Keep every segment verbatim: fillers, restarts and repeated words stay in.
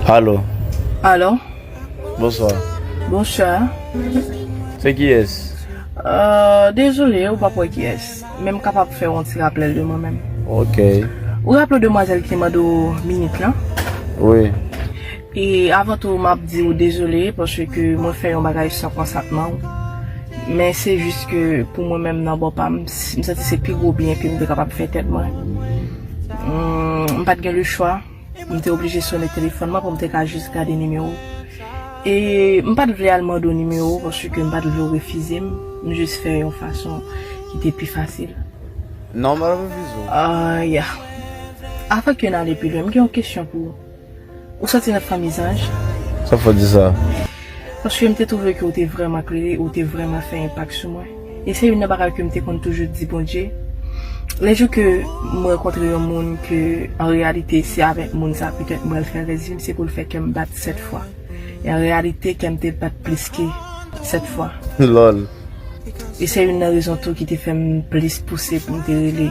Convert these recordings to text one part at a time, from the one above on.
Alo. Alo? Bonswa. Bonswa. Se kiyès? Euh, dezole, ou p ap wè kiyès. Men m kapab fè yon ti rapèl de mwen menm. Ok. Ou raple w demwazèl ki te mande w minit lan? Wi. E avan tou, m ap di w dezole paske mwen fè yon bagay san konsantman w. Men se jis ke pou mwen menm nan bò pa m, m santi se pi gwo byen ke m te kapab fè tèt mwen. Hmm, m pa t gen lechwa. M te oblije sone telefòn mwen pou m te ka jis gade nimewo w. E m pa t vle al mande w nimewo w paske m pa t vle w refize m. M jis fè yon fason ki te pi fasil. Non, m pa refize w. Ah, ya. Avan ke n ale pi lwen, m gen yon kesyon pou ou. Ou soti nan fanmi zanj? Sa fè w di sa? Paske m te twouve ke w te vrèman klere, ou te vrèman fè enpak sou mwen. E se youn nan bagay ke m te konn toujou di Bondye. Lè jou ke m rankontre yon moun ke, an reyalite, se avèk moun sa petèt mwen al fè rès vi m, se pou l fè kè m bat sèt fwa. E an reyalite, kè m te bat plis ke sèt fwa. Lòl. E se youn nan rezon tou ki te fè m plis pouse pou m te rele,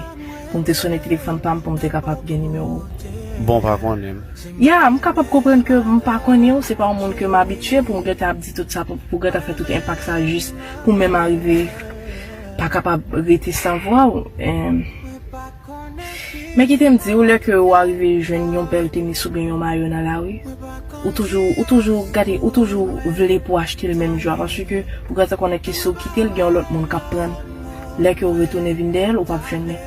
pou m te sone telefòn pa m, pou m te kapab gen nimewo w. Bon, pa konnen m. Ya, m kapab konprann ke m pa konnen w, se pa yon moun ke m abitye pou m gentan ap di tout sa, pou, pou gentan fè tout enpak sa jis pou m menm arive pa kapab rete san vwa w. Em, men kite m di w, lè ke w arive jwenn yon bèl tenis oubyen yon mayo nan lari, ou toujou, ou toujou gade, ou toujou vle pou w achte l menm jou a, paske ou gentan konnen ke si w kite l, gen yon lòt moun k ap pran l. Lè ke w retounen vin dèyè l, ou p ap jwenn li.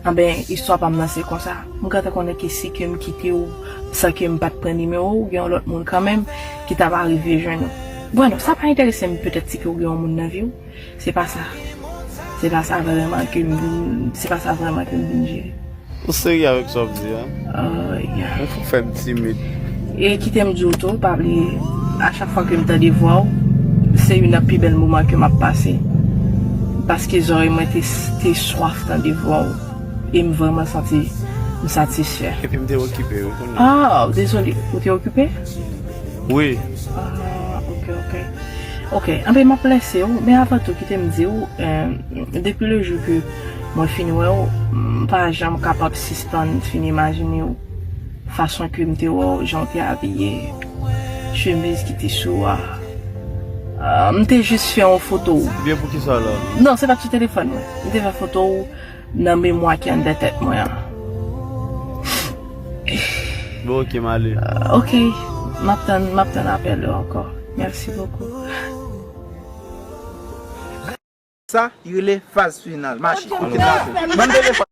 Anben, istwa pa m nan se konsa. M gentan konnen ke si ke m kite w san ke m pa t pran nimewo w, gen yon lòt moun kanmenm ki t ap arive jwenn ou. Bon, sa pa enterese m petèt si ke w gen yon moun nan vi w. Se pa sa. Se pa sa vrèman ke m vin, se pa sa vrèman ke m vin jere. Ou serye avèk sa w ap di a? Oh, ya. Ou fè m timid. E kite m di w tou, pa bliye, a chak fwa ke m tande vwa w, se youn nan pi bèl moman ke m ap pase. Paske zòrèy mwen te, te swaf tande vwa w. E m vrèman santi m satisfè. Epi m te okipe, wi, kounye a. Ah, dezole, ou te okipe? Wi. Ah, ok, ok. Ok, anben, m ap lese w, men avan tou, kite m di w, eh, depi le jou ke mwen fin wè w, m pa janm kapab sispann fin imajine w. Fason ke m te wè w, jan w te abiye, chemiz ki te sou w a. Ah, m te jis fè yon foto w. Byen, poukisa la? Non, se pa t sou telefòn mwen. M te fè foto w nan memwa ki anndan tèt mwen an. Bon, ok, m ale. Ah, ok, m ap tann, m ap tann apèl ou ankò. Mèsi bokou. Sa, y rele faz final. Mache. Ok, mache. Ban m telefòn.